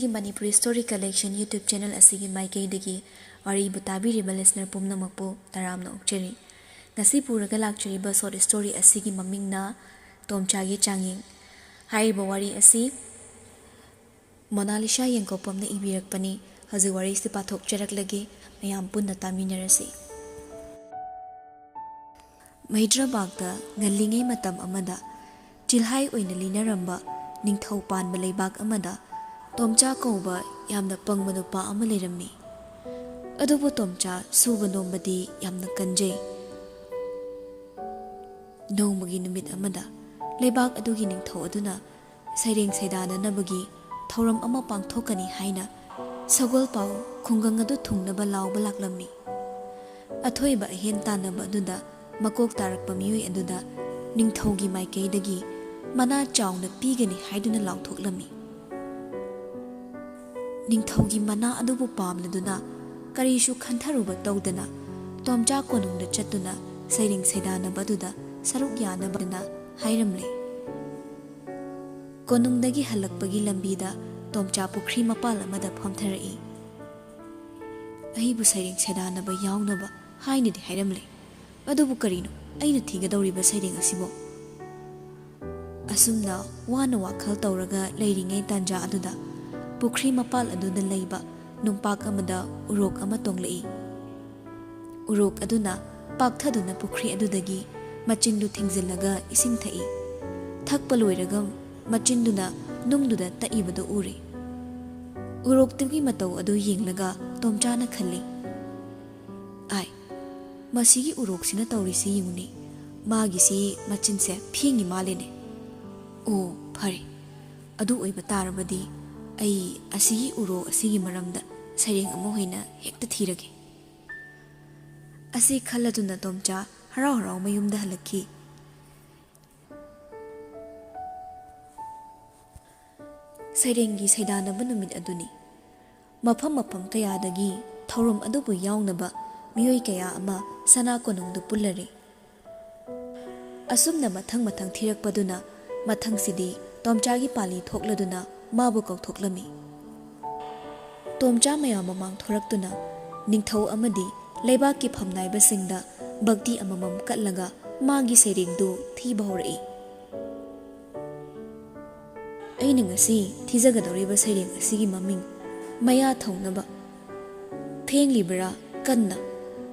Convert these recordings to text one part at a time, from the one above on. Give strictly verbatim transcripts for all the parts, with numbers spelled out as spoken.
ꯑꯩꯒꯤ Manipuri Story Collection YouTube channel ꯑꯁꯤꯒꯤ ꯃꯥꯏꯀꯩꯗꯒꯤ ꯋꯥꯔꯤꯕꯨ ꯇꯥꯕꯤꯔꯤꯕ listener ꯄꯨꯝꯅꯃꯛꯄꯨ ꯇꯔꯥꯝꯅ ꯑꯣꯛꯆꯔꯤ꯫ ꯉꯁꯤ ꯄꯨꯔꯒ ꯂꯥꯛꯆꯔꯤꯕ short story ꯑꯁꯤꯒꯤ ꯃꯃꯤꯡꯅ ꯇꯣꯝꯆꯥꯒꯤ ꯆꯥꯡꯌꯦꯡ꯫ ꯍꯥꯏꯔꯤꯕ ꯋꯥꯔꯤ ꯑꯁꯤ ꯃꯣꯅꯥꯂꯤꯁꯥ ꯌꯦꯡꯒꯣꯞꯄꯝꯅ ꯏꯕꯤꯔꯛꯄꯅꯤ꯫ ꯍꯧꯖꯤꯛ ꯋꯥꯔꯤꯁꯤ ꯄꯥꯊꯣꯛꯆꯔꯛꯂꯒꯦ, ꯃꯌꯥꯝ ꯄꯨꯟꯅ ꯇꯥꯃꯤꯟꯅꯔꯁꯤ꯫ ꯃꯩꯗ꯭ꯔꯕꯥꯛꯇ ꯉꯜꯂꯤꯉꯩ ꯃꯇꯝ ꯑꯃꯗ ꯆꯤꯜꯍꯥꯏ ꯑꯣꯏꯅ ꯂꯤꯅꯔꯝꯕ ꯅꯤꯡꯊꯧ ꯄꯥꯟꯕ ꯂꯩꯕꯥꯛ ꯑꯃꯗ ꯇꯣꯝꯆꯥ ꯀꯧꯕ ꯌꯥꯝꯅ ꯄꯪꯕ ꯅꯨꯄꯥ ꯑꯃ ꯂꯩꯔꯝꯃꯤ꯫ ꯑꯗꯨꯕꯨ ꯇꯣꯝꯆꯥ ꯁꯨꯕ ꯅꯣꯝꯕꯗꯤ ꯌꯥꯝꯅ ꯀꯟꯖꯩ꯫ ꯅꯣꯡꯃꯒꯤ ꯅꯨꯃꯤꯠ ꯑꯃꯗ ꯂꯩꯕꯥꯛ ꯑꯗꯨꯒꯤ ꯅꯤꯡꯊꯧ ꯑꯗꯨꯅ ꯁꯩꯔꯦꯡ ꯁꯩꯗꯥꯅꯅꯕꯒꯤ ꯊꯧꯔꯝ ꯑꯃ ꯄꯥꯡꯊꯣꯛꯀꯅꯤ ꯍꯥꯏꯅ ꯁꯒꯣꯜ ꯄꯥꯎ ꯈꯨꯡꯒꯪ ꯑꯗꯨ ꯊꯨꯡꯅꯕ ꯂꯥꯎꯕ ꯂꯥꯛꯂꯝꯃꯤ꯫ ꯑꯊꯣꯏꯕ ꯑꯍꯦꯟ ꯇꯥꯟꯅꯕ ꯑꯗꯨꯗ ꯃꯀꯣꯛ ꯇꯥꯔꯛꯄ ꯃꯤꯑꯣꯏ ꯑꯗꯨꯗ ꯅꯤꯡꯊꯧꯒꯤ ꯃꯥꯏꯀꯩꯗꯒꯤ ꯃꯅꯥ ꯆꯥꯎꯅ ꯄꯤꯒꯅꯤ ꯍꯥꯏꯗꯨꯅ ꯂꯥꯎꯊꯣꯛꯂꯝꯃꯤ꯫ ꯅꯤꯡꯊꯧꯒꯤ ꯃꯅꯥ ꯑꯗꯨꯕꯨ ꯄꯥꯝꯂꯗꯨꯅ ꯀꯔꯤꯁꯨ ꯈꯟꯊꯔꯨꯕ ꯇꯧꯗꯅ ꯇꯣꯝꯆꯥ ꯀꯣꯅꯨꯡꯗ ꯆꯠꯇꯨꯅ ꯁꯩꯔꯦꯡ ꯁꯩꯗꯥꯅꯕ ꯑꯗꯨꯗ ꯁꯔꯨꯛ ꯌꯥꯅꯕꯅ ꯍꯥꯏꯔꯝꯂꯦ꯫ ꯀꯣꯅꯨꯡꯗꯒꯤ ꯍꯜꯂꯛꯄꯒꯤ ꯂꯝꯕꯤꯗ ꯇꯣꯝꯆꯥ ꯄꯨꯈ꯭ꯔꯤ ꯃꯄꯥꯜ ꯑꯃꯗ ꯐꯝꯊꯔꯛꯏ꯫ "ꯑꯩꯕꯨ ꯁꯩꯔꯦꯡ ꯁꯩꯗꯥꯅꯕ ꯌꯥꯎꯅꯕ ꯍꯥꯏꯅꯗꯤ ꯍꯥꯏꯔꯝꯂꯦ, ꯑꯗꯨꯕꯨ ꯀꯔꯤꯅꯣ ꯑꯩꯅ ꯊꯤꯒꯗꯧꯔꯤꯕ ꯁꯩꯔꯦꯡ ꯑꯁꯤꯕꯣ?" ꯑꯁꯨꯝꯅ ꯋꯥꯅ ꯋꯥꯈꯜ ꯇꯧꯔꯒ ꯂꯩꯔꯤꯉꯩ ꯇꯥꯟꯖꯥ ꯑꯗꯨꯗ ꯄꯨꯈ꯭ꯔꯤ ꯃꯄꯥꯜ ꯑꯗꯨꯗ ꯂꯩꯕ ꯅꯨꯡꯄꯥꯛ ꯑꯃꯗ ꯎꯔꯣꯛ ꯑꯃ ꯇꯣꯡꯂꯛꯏ꯫ ꯎꯔꯣꯛ ꯑꯗꯨꯅ ꯄꯥꯛꯊꯗꯨꯅ ꯄꯨꯈ꯭ꯔꯤ ꯑꯗꯨꯗꯒꯤ ꯃꯆꯤꯟꯗꯨ ꯊꯤꯡꯖꯤꯜꯂꯒ ꯏꯁꯤꯡ ꯊꯛꯏ꯫ ꯊꯛꯄ ꯂꯣꯏꯔꯒ ꯃꯆꯤꯟꯗꯨꯅ ꯅꯨꯡꯗꯨꯗ ꯇꯛꯏꯕꯗꯨ ꯎꯔꯦ꯫ ꯎꯔꯣꯛꯇꯨꯒꯤ ꯃꯇꯧ ꯑꯗꯨ ꯌꯦꯡꯂꯒ ꯇꯣꯝꯆꯥꯅ ꯈꯜꯂꯤ, "ꯑꯥꯏ, ꯃꯁꯤꯒꯤ ꯎꯔꯣꯛꯁꯤꯅ ꯇꯧꯔꯤꯁꯤ ꯌꯦꯡꯉꯨꯅꯦ, ꯃꯥꯒꯤꯁꯤ ꯃꯆꯤꯟꯁꯦ ꯐꯦꯡꯉꯤ ꯃꯥꯜꯂꯦꯅꯦ꯫ ꯑꯣ, ꯐꯔꯦ, ꯑꯗꯨ ꯑꯣꯏꯕ ꯇꯥꯔꯕꯗꯤ ꯑꯩ ꯑꯁꯤꯒꯤ ꯎꯔꯣꯛ ꯑꯁꯤꯒꯤ ꯃꯔꯝꯗ ꯁꯩꯔꯦꯡ ꯑꯃ ꯑꯣꯏꯅ ꯍꯦꯛꯇ ꯊꯤꯔꯒꯦ"꯫ ꯑꯁꯤ ꯈꯜꯂꯗꯨꯅ ꯇꯣꯝꯆꯥ ꯍꯔꯥꯎ ꯍꯔꯥꯎ ꯃꯌꯨꯝꯗ ꯍꯜꯂꯛꯈꯤ꯫ ꯁꯩꯔꯦꯡꯒꯤ ꯁꯩꯗꯥꯅꯕ ꯅꯨꯃꯤꯠ ꯑꯗꯨꯅꯤ꯫ ꯃꯐꯝ ꯃꯐꯝ ꯀꯌꯥꯗꯒꯤ ꯊꯧꯔꯝ ꯑꯗꯨꯕꯨ ꯌꯥꯎꯅꯕ ꯃꯤꯑꯣꯏ ꯀꯌꯥ ꯑꯃ ꯁꯅꯥ ꯀꯣꯅꯨꯡꯗꯨ ꯄꯨꯜꯂꯔꯦ꯫ ꯑꯁꯨꯝꯅ ꯃꯊꯪ ꯃꯊꯪ ꯊꯤꯔꯛꯄꯗꯨꯅ ꯃꯊꯪꯁꯤꯗꯤ ꯇꯣꯝꯆꯥꯒꯤ ꯄꯥꯜꯂꯤ ꯊꯣꯛꯂꯗꯨꯅ ꯃꯥꯕꯨ ꯀꯧꯊꯣꯛꯂꯝꯃꯤ꯫ ꯇꯣꯝꯆꯥ ꯃꯌꯥꯝ ꯃꯃꯥꯡ ꯊꯣꯔꯛꯇꯨꯅ ꯅꯤꯡꯊꯧ ꯑꯃꯗꯤ ꯂꯩꯕꯥꯛꯀꯤ ꯐꯝꯅꯥꯏꯕꯁꯤꯡꯗ ꯚꯛꯇꯤ ꯑꯃꯃꯝ ꯀꯠꯂꯒ ꯃꯥꯒꯤ ꯁꯩꯔꯦꯡꯗꯨ ꯊꯤꯕ ꯍꯧꯔꯛꯏ꯫ ꯑꯩꯅ ꯉꯁꯤ ꯊꯤꯖꯒꯗꯧꯔꯤꯕ ꯁꯩꯔꯦꯡ ꯑꯁꯤꯒꯤ ꯃꯃꯤꯡ ꯃꯌꯥ ꯊꯧꯅꯕ꯫ ꯐꯦꯡꯂꯤꯕꯔꯥ ꯀꯟꯅ,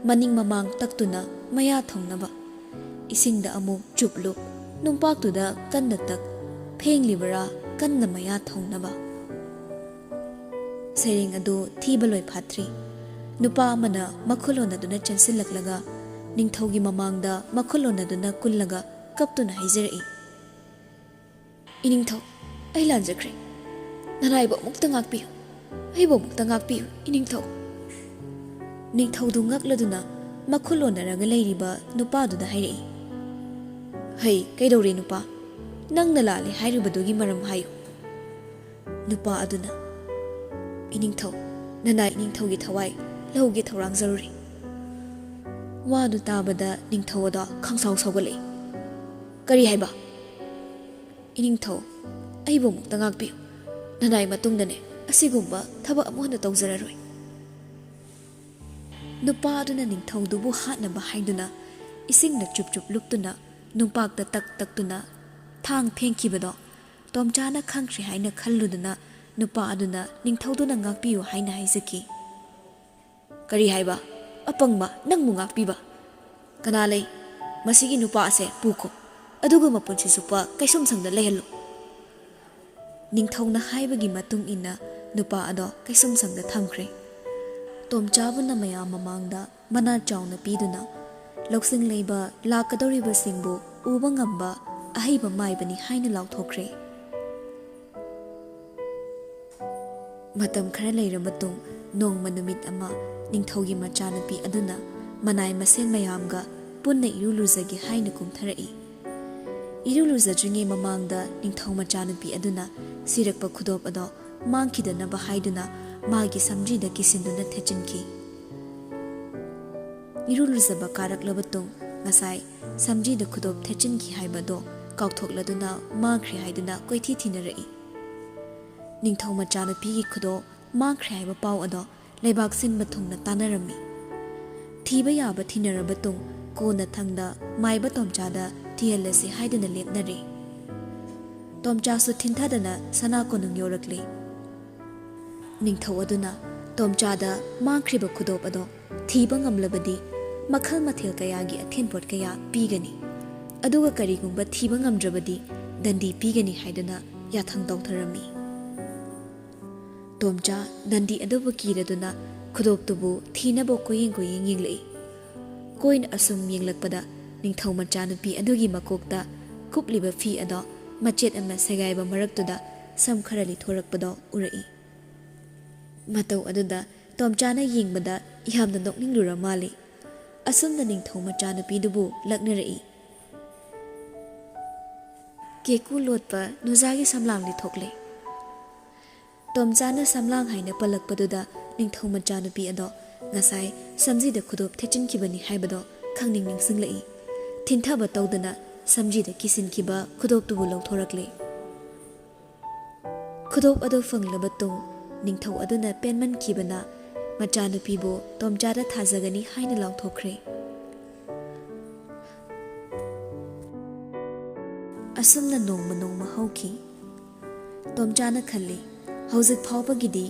ꯃꯅꯤꯡ ꯃꯃꯥꯡ ꯇꯛꯇꯨꯅ ꯃꯌꯥ ꯊꯧꯅꯕ꯫ ꯏꯁꯤꯡꯗ ꯑꯃꯨꯛ ꯆꯨꯞꯂꯨꯞ, ꯅꯨꯡꯄꯥꯛꯇꯨꯗ ꯀꯟꯅ ꯇꯛ, ꯐꯦꯡꯂꯤꯕꯔꯥ ꯀꯟꯅ ꯃꯌꯥ ꯊꯧꯅꯕ꯫ ꯁꯩꯔꯦꯡ ꯑꯗꯨ ꯊꯤꯕ ꯂꯣꯏ ꯐꯥꯠꯇ꯭ꯔꯤ꯫ ꯅꯨꯄꯥ ꯑꯃꯅ ꯃꯈꯨꯜ ꯍꯣꯟꯅꯗꯨꯅ ꯆꯦꯟꯁꯤꯜꯂꯛꯂꯒ ꯅꯤꯡꯊꯧꯒꯤ ꯃꯃꯥꯡꯗ ꯃꯈꯨꯜ ꯍꯣꯟꯅꯗꯨꯅ ꯀꯨꯜꯂꯒ ꯀꯞꯇꯨꯅ ꯍꯥꯏꯖꯔꯛꯏ, "ꯏꯅꯤꯡꯊꯧ, ꯑꯩ ꯂꯥꯟꯖꯈ꯭ꯔꯦ꯫ ꯅꯅꯥꯏꯕꯨ ꯑꯃꯨꯛꯇ ꯉꯥꯛꯄꯤꯌꯨ꯫ ꯑꯩꯕꯨ ꯑꯃꯨꯛꯇ ꯉꯥꯛꯄꯤꯌꯨ, ꯏꯅꯤꯡꯊꯧ꯫" ꯅꯤꯡꯊꯧꯗꯨ ꯉꯛꯂꯗꯨꯅ ꯃꯈꯨꯜ ꯍꯣꯟꯅꯔꯒ ꯂꯩꯔꯤꯕ ꯅꯨꯄꯥꯗꯨꯗ ꯍꯥꯏꯔꯛꯏ, "ꯍꯩ, ꯀꯩꯗꯧꯔꯦ ꯅꯨꯄꯥ? ꯅꯪꯅ ꯂꯥꯜꯂꯦ ꯍꯥꯏꯔꯤꯕꯗꯨꯒꯤ ꯃꯔꯝ ꯍꯥꯏꯌꯨ꯫" ꯅꯨꯄꯥ ꯑꯗꯨꯅ, "ꯏꯅꯤꯡꯊꯧ, ꯅꯅꯥꯏ ꯏꯅꯤꯡꯊꯧꯒꯤ ꯊꯋꯥꯏ ꯂꯧꯒꯦ ꯊꯧꯔꯥꯡꯖꯔꯨꯔꯤ꯫" ꯋꯥꯗꯨ ꯇꯥꯕꯗ ꯅꯤꯡꯊꯧ ꯑꯗꯣ ꯈꯪꯁꯥꯎ ꯁꯥꯎꯒꯠꯂꯛꯏ꯫ "ꯀꯔꯤ ꯍꯥꯏꯕ?" "ꯏꯅꯤꯡꯊꯧ, ꯑꯩꯕꯨ ꯑꯃꯨꯛꯇ ꯉꯥꯛꯄꯤꯌꯨ꯫ ꯅꯅꯥꯏ ꯃꯇꯨꯡꯗꯅꯦ ꯑꯁꯤꯒꯨꯝꯕ ꯊꯕꯛ ꯑꯃꯨꯛ ꯍꯟꯅ ꯇꯧꯖꯔꯔꯣꯏ꯫" ꯅꯨꯄꯥ ꯑꯗꯨꯅ ꯅꯤꯡꯊꯧꯗꯨꯕꯨ ꯍꯥꯠꯅꯕ ꯍꯥꯏꯗꯨꯅ ꯏꯁꯤꯡꯅ ꯆꯨꯞ ꯆꯨꯞ ꯂꯨꯞꯇꯨꯅ ꯅꯨꯡꯄꯥꯛꯇ ꯇꯛ ꯇꯛꯇꯨꯅ ꯊꯥꯡ ꯐꯦꯡꯈꯤꯕꯗꯣ ꯇꯣꯝꯆꯥꯅ ꯈꯪꯈ꯭ꯔꯦ ꯍꯥꯏꯅ ꯈꯜꯂꯨꯗꯨꯅ ꯅꯨꯄꯥ ꯑꯗꯨꯅ ꯅꯤꯡꯊꯧꯗꯨꯅ ꯉꯥꯛꯄꯤꯌꯨ ꯍꯥꯏꯅ ꯍꯥꯏꯖꯈꯤ꯫ "ꯀꯔꯤ ꯍꯥꯏꯕ? ꯑꯄꯪꯕ, ꯅꯪꯕꯨ ꯉꯥꯛꯄꯤꯕ? ꯀꯅꯥ ꯂꯩ? ꯃꯁꯤꯒꯤ ꯅꯨꯄꯥ ꯑꯁꯦ ꯄꯨꯈꯣ, ꯑꯗꯨꯒ ꯃꯄꯨꯟꯁꯤ ꯆꯨꯞꯄ ꯀꯩꯁꯨꯝꯁꯪꯗ ꯂꯩꯍꯜꯂꯨ꯫" ꯅꯤꯡꯊꯧꯅ ꯍꯥꯏꯕꯒꯤ ꯃꯇꯨꯡ ꯏꯟꯅ ꯅꯨꯄꯥ ꯑꯗꯣ ꯀꯩꯁꯨꯝꯁꯪꯗ ꯊꯝꯈ꯭ꯔꯦ꯫ ꯇꯣꯝꯆꯥꯕꯨꯅ ꯃꯌꯥꯝ ꯃꯃꯥꯡꯗ ꯃꯅꯥ ꯆꯥꯎꯅ ꯄꯤꯗꯨꯅ ꯂꯧꯁꯤꯡ ꯂꯩꯕ ꯂꯥꯛꯀꯗꯧꯔꯤꯕꯁꯤꯡꯕꯨ ꯎꯕ ꯉꯝꯕ ꯑꯍꯩꯕ ꯃꯥꯏꯕꯅꯤ ꯍꯥꯏꯅ ꯂꯥꯎꯊꯣꯛꯈ꯭ꯔꯦ꯫ ꯃꯇꯝ ꯈꯔ ꯂꯩꯔ ꯃꯇꯨꯡ, ꯅꯣꯡꯃ ꯅꯨꯃꯤꯠ ꯑꯃ ꯅꯤꯡꯊꯧꯒꯤ ꯃꯆꯥꯅꯨꯄꯤ ꯑꯗꯨꯅ ꯃꯅꯥꯏ ꯃꯁꯦꯟ ꯃꯌꯥꯝꯒ ꯄꯨꯟꯅ ꯏꯔꯨ ꯂꯨꯖꯒꯦ ꯍꯥꯏꯅ ꯀꯨꯝꯊꯔꯛꯏ꯫ ꯏꯔꯨ ꯂꯨꯖꯗ꯭ꯔꯤꯉꯩ ꯃꯃꯥꯡꯗ ꯅꯤꯡꯊꯧ ꯃꯆꯥꯅꯨꯄꯤ ꯑꯗꯨꯅ ꯁꯤꯔꯛꯄ ꯈꯨꯗꯣꯞ ꯑꯗꯣ ꯃꯥꯡꯈꯤꯗꯅꯕ ꯍꯥꯏꯗꯨꯅ ꯃꯥꯒꯤ ꯁꯝꯖꯤꯗ ꯀꯤꯁꯤꯟꯗꯨꯅ ꯊꯦꯠꯆꯤꯟꯈꯤ꯫ ꯏꯔꯨ ꯂꯨꯖꯕ ꯀꯥꯔꯛꯂꯕ ꯇꯨꯡ, ꯉꯁꯥꯏ ꯁꯝꯖꯤꯗ ꯈꯨꯗꯣꯞ ꯊꯦꯠꯆꯤꯟꯈꯤ ꯍꯥꯏꯕꯗꯣ ꯀꯥꯎꯊꯣꯛꯂꯗꯨꯅ ꯃꯥꯡꯈ꯭ꯔꯦ ꯍꯥꯏꯗꯨꯅ ꯀꯣꯏꯊꯤ ꯊꯤꯅꯔꯛꯏ꯫ ꯅꯤꯡꯊꯧ ꯃꯆꯥꯅꯨꯄꯤꯒꯤ ꯈꯨꯗꯣꯞ ꯃꯥꯡꯈ꯭ꯔꯦ ꯍꯥꯏꯕ ꯄꯥꯎ ꯑꯗꯣ ꯂꯩꯕꯥꯛ ꯁꯤꯟꯕ ꯊꯨꯡꯅ ꯇꯥꯅꯔꯝꯃꯤ꯫ ꯊꯤꯕ ꯌꯥꯕ ꯊꯤꯅꯔꯕ ꯇꯨꯡ ꯀꯣꯟꯅ ꯊꯪꯗ ꯃꯥꯏꯕ ꯇꯣꯝꯆꯥꯗ ꯊꯤꯍꯜꯂꯁꯤ ꯍꯥꯏꯗꯨꯅ ꯂꯦꯞꯅꯔꯦ꯫ ꯇꯣꯝꯆꯥꯁꯨ ꯊꯤꯟꯊꯗꯅ ꯁꯅꯥ ꯀꯣꯅꯨꯡ ꯌꯧꯔꯛꯂꯦ꯫ ꯅꯤꯡꯊꯧ ꯑꯗꯨꯅ ꯇꯣꯝꯆꯥꯗ ꯃꯥꯡꯈ꯭ꯔꯤꯕ ꯈꯨꯗꯣꯞ ꯑꯗꯣ ꯊꯤꯕ ꯉꯝꯂꯕꯗꯤ ꯃꯈꯜ ꯃꯊꯦꯜ ꯀꯌꯥꯒꯤ ꯑꯊꯦꯟꯄꯣꯠ ꯀꯌꯥ ꯄꯤꯒꯅꯤ, ꯑꯗꯨꯒ ꯀꯔꯤꯒꯨꯝꯕ ꯊꯤꯕ ꯉꯝꯗ꯭ꯔꯕꯗꯤ ꯗꯟꯗꯤ ꯄꯤꯒꯅꯤ ꯍꯥꯏꯗꯨꯅ ꯌꯥꯊꯪ ꯇꯧꯊꯔꯝꯃꯤ꯫ ꯇꯣꯝꯆꯥ ꯗꯟꯗꯤ ꯑꯗꯨꯕꯨ ꯀꯤꯔꯗꯨꯅ ꯈꯨꯗꯣꯞꯇꯨꯕꯨ ꯊꯤꯅꯕ ꯀꯣꯏꯌꯦꯡ ꯀꯣꯏꯌꯦꯡ ꯌꯦꯡꯂꯛꯏ꯫ ꯀꯣꯏꯅ ꯑꯁꯨꯝ ꯌꯦꯡꯂꯛꯄꯗ ꯅꯤꯡꯊꯧ ꯃꯆꯥꯅꯨꯄꯤ ꯑꯗꯨꯒꯤ ꯃꯀꯣꯛꯇ ꯀꯨꯞꯂꯤꯕ ꯐꯤ ꯑꯗꯣ ꯃꯆꯦꯠ ꯑꯃ ꯁꯦꯒꯥꯏꯕ ꯃꯔꯛꯇꯨꯗ ꯁꯝ ꯈꯔ ꯂꯤꯊꯣꯔꯛꯄꯗꯣ ꯎꯔꯛꯏ꯫ ꯃꯇꯧ ꯑꯗꯨꯗ ꯇꯣꯝꯆꯥꯅ ꯌꯦꯡꯕꯗ ꯌꯥꯝꯅ ꯅꯣꯛꯅꯤꯡꯂꯨꯔ ꯃꯥꯜꯂꯤ꯫ ꯑꯁꯨꯝꯅ ꯅꯤꯡꯊꯧ ꯃꯆꯥꯅꯨꯄꯤꯗꯨꯕꯨ ꯂꯛꯅꯔꯛꯏ꯫ ꯀꯦꯀꯨ ꯂꯣꯠꯄ ꯅꯨꯖꯥꯒꯤ ꯁꯝꯂꯥꯡꯗꯤ ꯊꯣꯛꯂꯦ꯫ ꯇꯣꯝꯆꯥꯅ ꯁꯝꯂꯥꯡ ꯍꯥꯏꯅ ꯄꯜꯂꯛꯄꯗꯨꯗ ꯅꯤꯡꯊꯧ ꯃꯆꯥꯅꯨꯄꯤ ꯑꯗꯣ ꯉꯁꯥꯏ ꯁꯝꯖꯤꯗ ꯈꯨꯗꯣꯞ ꯊꯦꯠꯆꯤꯟꯈꯤꯕꯅꯤ ꯍꯥꯏꯕꯗꯣ ꯈꯪꯅꯤꯡ ꯅꯤꯡꯁꯤꯡꯂꯛꯏ꯫ ꯊꯤꯟꯊꯕ ꯇꯧꯗꯅ ꯁꯝꯖꯤꯗ ꯀꯤꯁꯤꯟꯈꯤꯕ ꯈꯨꯗꯣꯞꯇꯨꯕꯨ ꯂꯧꯊꯣꯔꯛꯂꯦ꯫ ꯈꯨꯗꯣꯞ ꯑꯗꯨ ꯐꯪꯂꯕ ꯇꯨꯡ ꯅꯤꯡꯊꯧ ꯑꯗꯨꯅ ꯄꯦꯟꯃꯟꯈꯤꯕꯅ ꯃꯆꯥꯅꯨꯄꯤꯕꯨ ꯇꯣꯝꯆꯥꯗ ꯊꯥꯖꯒꯅꯤ ꯍꯥꯏꯅ ꯂꯥꯎꯊꯣꯛꯈ꯭ꯔꯦ꯫ ꯑꯁꯨꯝꯅ ꯅꯣꯡꯃ ꯅꯣꯡꯃ ꯍꯧꯈꯤ꯫ ꯇꯣꯝꯆꯥꯅ ꯈꯜꯂꯤ, "ꯍꯧꯖꯤꯛ ꯐꯥꯎꯕꯒꯤꯗꯤ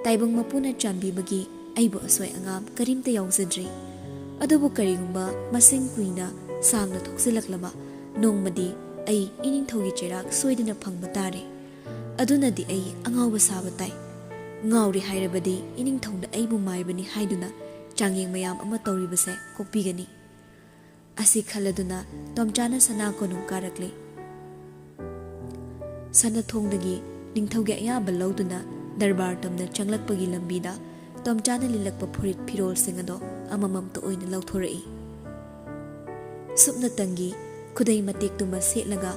ꯇꯥꯏꯕꯪ ꯃꯄꯨꯅ ꯆꯥꯟꯕꯤꯕꯒꯤ ꯑꯩꯕꯨ ꯑꯁꯣꯏ ꯑꯉꯥꯝ ꯀꯔꯤꯝꯇ ꯌꯥꯎꯖꯗ꯭ꯔꯤ꯫ ꯑꯗꯨꯕꯨ ꯀꯔꯤꯒꯨꯝꯕ ꯃꯁꯤꯡ ꯀꯨꯏꯅ ꯁꯥꯡꯅ ꯊꯣꯛꯆꯤꯜꯂꯛꯂꯕ ꯅꯣꯡꯃꯗꯤ ꯑꯩ ꯏꯅꯤꯡꯊꯧꯒꯤ ꯆꯩꯔꯥꯛ ꯁꯣꯏꯗꯅ ꯐꯪꯕ ꯇꯥꯔꯦ꯫ ꯑꯗꯨꯅꯗꯤ ꯑꯩ ꯑꯉꯥꯎꯕ ꯁꯥꯕ ꯇꯥꯏ꯫ ꯉꯥꯎꯔꯦ ꯍꯥꯏꯔꯕꯗꯤ ꯏꯅꯤꯡꯊꯧꯅ ꯑꯩꯕꯨ ꯃꯥꯏꯕꯅꯤ ꯍꯥꯏꯗꯨꯅ ꯆꯥꯡꯌꯦꯡ ꯃꯌꯥꯝ ꯑꯃ ꯇꯧꯔꯤꯕꯁꯦ ꯀꯣꯛꯄꯤꯒꯅꯤ"꯫ ꯑꯁꯤ ꯈꯜꯂꯗꯨꯅ ꯇꯣꯝꯆꯥꯅ ꯁꯅꯥ ꯀꯣꯅꯨꯡ ꯀꯥꯔꯛꯂꯤ꯫ ꯁꯅꯥꯊꯣꯡꯗꯒꯤ ꯅꯤꯡꯊꯧꯒꯤ ꯑꯌꯥꯕ ꯂꯧꯗꯨꯅ ꯗꯔꯕꯥꯔ ꯇꯝꯅ ꯆꯪꯂꯛꯄꯒꯤ ꯂꯝꯕꯤꯗ ꯇꯣꯝꯆꯥꯅ ꯂꯤꯠꯂꯛꯄ ꯐꯨꯔꯤꯠ ꯐꯤꯔꯣꯜꯁꯤꯡ ꯑꯗꯣ ꯑꯃꯃꯝꯇ ꯑꯣꯏꯅ ꯂꯧꯊꯣꯔꯛꯏ꯫ ꯁꯨꯞꯅꯇꯪꯒꯤ ꯈꯨꯗꯩ ꯃꯇꯦꯛꯇꯨꯃ ꯁꯦꯠꯂꯒ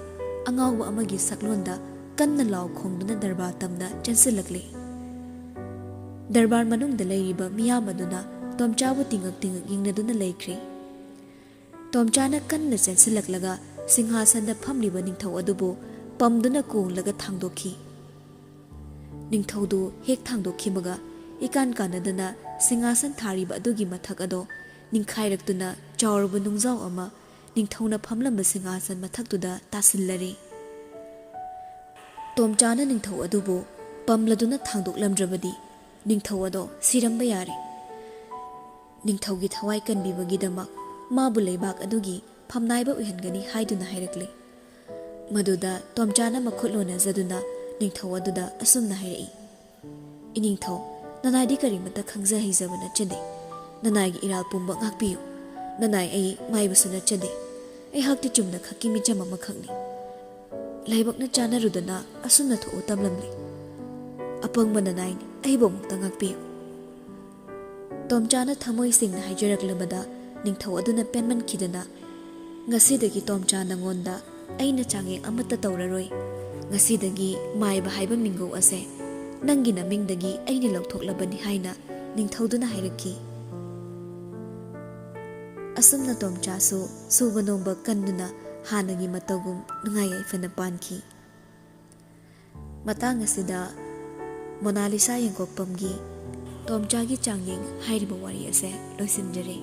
ꯑꯉꯥꯎꯕ ꯑꯃꯒꯤ ꯁꯛꯂꯣꯟꯗ ꯀꯟꯅ ꯂꯥꯎ ꯈꯣꯡꯗꯨꯅ ꯗꯔꯕꯥꯔ ꯇꯝꯅ ꯆꯦꯟꯁꯤꯜꯂꯛꯂꯦ꯫ ꯗꯔꯕꯥꯔ ꯃꯅꯨꯡꯗ ꯂꯩꯔꯤꯕ ꯃꯤꯌꯥꯝ ꯑꯗꯨꯅ ꯇꯣꯝꯆꯥꯕꯨ ꯇꯤꯡꯉꯛ ꯇꯤꯡꯉꯛ ꯌꯦꯡꯅꯗꯨꯅ ꯂꯩꯈ꯭ꯔꯦ꯫ ꯇꯣꯝꯆꯥꯅ ꯀꯟꯅ ꯆꯦꯟꯁꯤꯜꯂꯛꯂꯒ ꯁꯤꯡꯍꯥꯁꯟꯗ ꯐꯝꯂꯤꯕ ꯅꯤꯡꯊꯧ ꯑꯗꯨꯕꯨ ꯄꯝꯗꯨꯅ ꯀꯣꯡꯂꯒ ꯊꯥꯡꯗꯣꯛꯈꯤ꯫ ꯅꯤꯡꯊꯧꯗꯨ ꯍꯦꯛ ꯊꯥꯡꯗꯣꯛꯈꯤꯕꯒ, ꯏꯀꯥꯟ ꯀꯥꯟꯅꯗꯅ ꯁꯤꯡꯍꯥꯁꯟ ꯊꯥꯔꯤꯕ ꯑꯗꯨꯒꯤ ꯃꯊꯛ ꯑꯗꯣ ꯅꯤꯡꯈꯥꯏꯔꯛꯇꯨꯅ ꯆꯥꯎꯔꯕ ꯅꯨꯡꯖꯥꯎ ꯑꯃ ꯅꯤꯡꯊꯧꯅ ꯐꯝꯂꯝꯕ ꯁꯤꯡꯍꯥꯁꯟ ꯃꯊꯛꯇꯨꯗ ꯇꯥꯁꯤꯜꯂꯔꯦ꯫ ꯇꯣꯝꯆꯥꯅ ꯅꯤꯡꯊꯧ ꯑꯗꯨꯕꯨ ꯄꯝꯂꯗꯨꯅ ꯊꯥꯡꯗꯣꯛꯂꯝꯗ꯭ꯔꯕꯗꯤ ꯅꯤꯡꯊꯧ ꯑꯗꯣ ꯁꯤꯔꯝꯕ ꯌꯥꯔꯦ꯫ ꯅꯤꯡꯊꯧꯒꯤ ꯊꯋꯥꯏ ꯀꯟꯕꯤꯕꯒꯤꯗꯃꯛ ꯃꯥꯕꯨ ꯂꯩꯕꯥꯛ ꯑꯗꯨꯒꯤ ꯐꯝꯅꯥꯏꯕ ꯑꯣꯏꯍꯟꯒꯅꯤ ꯍꯥꯏꯗꯨꯅ ꯍꯥꯏꯔꯛꯂꯦ꯫ ꯃꯗꯨꯗ ꯇꯣꯝꯆꯥꯅ ꯃꯈꯨꯠ ꯂꯣꯟꯅꯖꯗꯨꯅ ꯅꯤꯡꯊꯧ ꯑꯗꯨꯗ ꯑꯁꯨꯝꯅ ꯍꯥꯏꯔꯛꯏ, "ꯏꯅꯤꯡꯊꯧ, ꯅꯅꯥꯏꯗꯤ ꯀꯔꯤꯃꯠꯇ ꯈꯪꯖ ꯍꯩꯖꯕ ꯅꯠꯆꯗꯦ꯫ ꯅꯅꯥꯏꯒꯤ ꯏꯔꯥꯜ ꯄꯨꯝꯕ ꯉꯥꯛꯄꯤꯌꯨ꯫ ꯅꯅꯥꯏ ꯑꯩ ꯃꯥꯏꯕꯁꯨ ꯅꯠꯆꯗꯦ꯫ ꯑꯩꯍꯥꯛꯇꯤ ꯆꯨꯝꯅ ꯈꯛꯀꯤ ꯃꯤꯆꯝ ꯑꯃꯈꯛꯅꯤ꯫ ꯂꯥꯏꯕꯛꯅ ꯆꯥꯟꯅꯔꯨꯗꯅ ꯑꯁꯨꯝꯅ ꯊꯣꯛꯎ ꯇꯝꯂꯝꯂꯦ꯫ ꯑꯄꯪꯕ ꯅꯅꯥꯏꯅꯤ, ꯑꯩꯕꯨ ꯑꯃꯨꯛꯇ ꯉꯥꯛꯄꯤꯌꯨ꯫" ꯇꯣꯝꯆꯥꯅ ꯊꯃꯣꯏ ꯁꯦꯡꯅ ꯍꯥꯏꯖꯔꯛꯂꯕꯗ ꯅꯤꯡꯊꯧ ꯑꯗꯨꯅ ꯄꯦꯟꯃꯟꯈꯤꯗꯅ, "ꯉꯁꯤꯗꯒꯤ ꯇꯣꯝꯆꯥ ꯅꯉꯣꯟꯗ ꯑꯩꯅ ꯆꯥꯡꯌꯦꯡ ꯑꯃꯠꯇ ꯇꯧꯔꯔꯣꯏ꯫ ꯉꯁꯤꯗꯒꯤ ꯃꯥꯏꯕ ꯍꯥꯏꯕ ꯃꯤꯡꯒꯧ ꯑꯁꯦ ꯅꯪꯒꯤ ꯅꯃꯤꯡꯗꯒꯤ ꯑꯩꯅ ꯂꯧꯊꯣꯛꯂꯕꯅꯤ" ꯍꯥꯏꯅ ꯅꯤꯡꯊꯧꯗꯨꯅ ꯍꯥꯏꯔꯛꯈꯤ꯫ ꯑꯁꯨꯝꯅ ꯇꯣꯝꯆꯥꯁꯨ ꯁꯨꯕ ꯅꯣꯝꯕ ꯀꯟꯗꯨꯅ ꯍꯥꯟꯅꯒꯤ ꯃꯇꯧꯒꯨꯝ ꯅꯨꯡꯉꯥꯏ ꯌꯥꯏꯐꯅ ꯄꯥꯟꯈꯤ꯫ ꯃꯇꯥꯡ ꯑꯁꯤꯗ ꯃꯣꯅꯥꯂꯤꯁꯥ ꯌꯦꯡꯀꯣꯛꯄꯝꯒꯤ ꯇꯣꯝꯆꯥꯒꯤ ꯆꯥꯡꯌꯦꯡ ꯍꯥꯏꯔꯤꯕ ꯋꯥꯔꯤ ꯑꯁꯦ ꯂꯣꯏꯁꯤꯟꯖꯔꯦ꯫